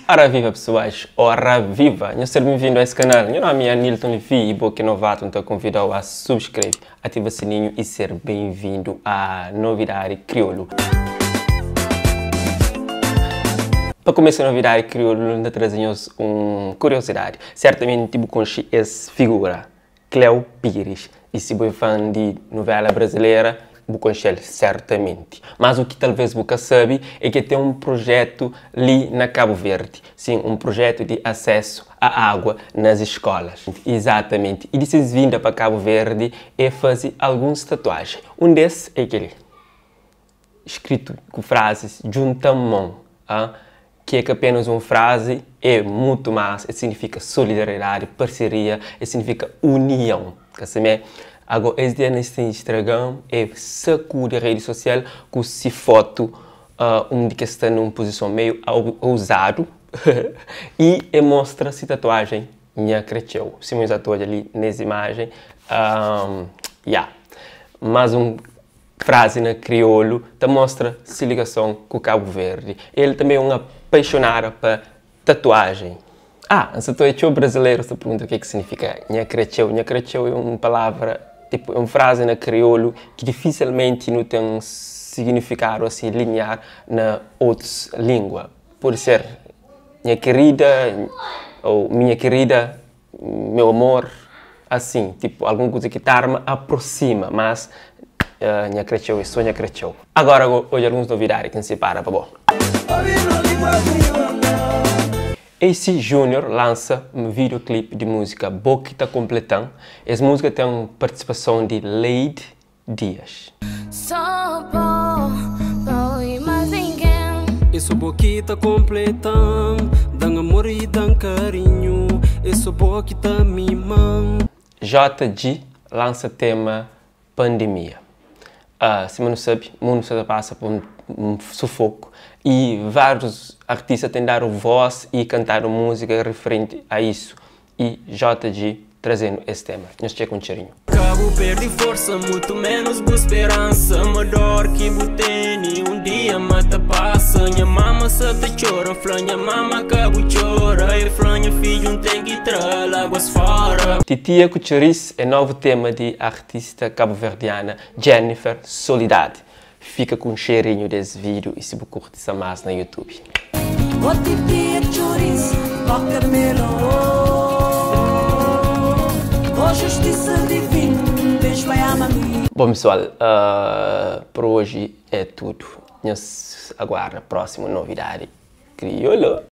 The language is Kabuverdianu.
Ora viva pessoas, ora viva! Nhos ser benvindu a es kanal. Nha nomi é Anilton Levi y bo ki é novatu N ta konvidau a subskreve, ativa sininhu y ser benvindu a Novidadi Kriolu. Pa kumesa Novidadi Kriolu N ta traze nhos un kuriosidadi. Sertamenti bu konxe es figura. Cléo Pires y si bu é fan di nuvela brazilera bu konxel sertamenti. Mas u ki talvez bu ka sabi é ki el ten un projetu li na Kabu Verdi, sin un projetu di asesu a agua nas eskolas. Izatamenti, y di ses vinda pa Kabu Verdi el fazi alguns tatuajen. Un des é keli. Skritu ku frazis djunta mon, a ki é ka apenas un frazi, é mutu más, el signifika solidariedadi, parseria, el signifika union. Ka simé? Ago, es dia na Instagram el sakudi redi sosial ku si fotu undi ki el sta na un puzison meiu ouzadu y el mostra si tatuajen Nha kretxeu. Sima nhos ta odja li nes imajen, ya, más un Frazi na kriolu ta mostra si ligason ku Kabu Verdi. El tanbe é un apaixonada pa tatuajen. Ah, N sa ta oia txeu brazilerus ta pergunta ke ki signifika nha kretxeu. Nha kretxeu é un palavra, tipu, é un frazi na kriolu ki difisilmenti nu ten signifikadu asi liniar na otus lingua. Pode ser nha kerida ou minha kerida. Meu amor, asin, tipo, algun kuza ki ta arma aprosima, mas nha kretxeu é so nha kretxeu. Agora odja alguns novidadi ki N sipara pa bo. AC Junior lansa un videoclip di múzika Bo Ki Ta Konpletan. Es múzika ten partisipason di Lady Dias. Só bo, bo e mais ninguém. É só bo ki ta konpletan Dan amor i dan karinhu É só bo ki ta miman. JG lansa tema Pandemia. Sima nu sabe, mundu sta ta pasa pa un sufoku i várius artista ten dadu vós i kantadu múzika riferenti a isu. I JG traze-nu es tema. Nhos txeka un txerinhu. Ka bu perde forsa, mutu menus bu speransa Ma dor ki bu tene, un dia ma ta pasa Nha mama sa ta txora, N fla nha mama ka bu txora E fla nha fidju N ten ki tra laguas fora. Titia ku Txoris é novu tema di artista kabuverdiana Jennifer Solidade. Fika ku un xerinhu des vídeo y si bu kurti sa más na YouTube. Oh titia txoris, oh Carmelo Oh justiça divina, Deus vai ama mi. Bom pessoal, por hoje é tudo. Nhos aguarda próximo novidade kriolu.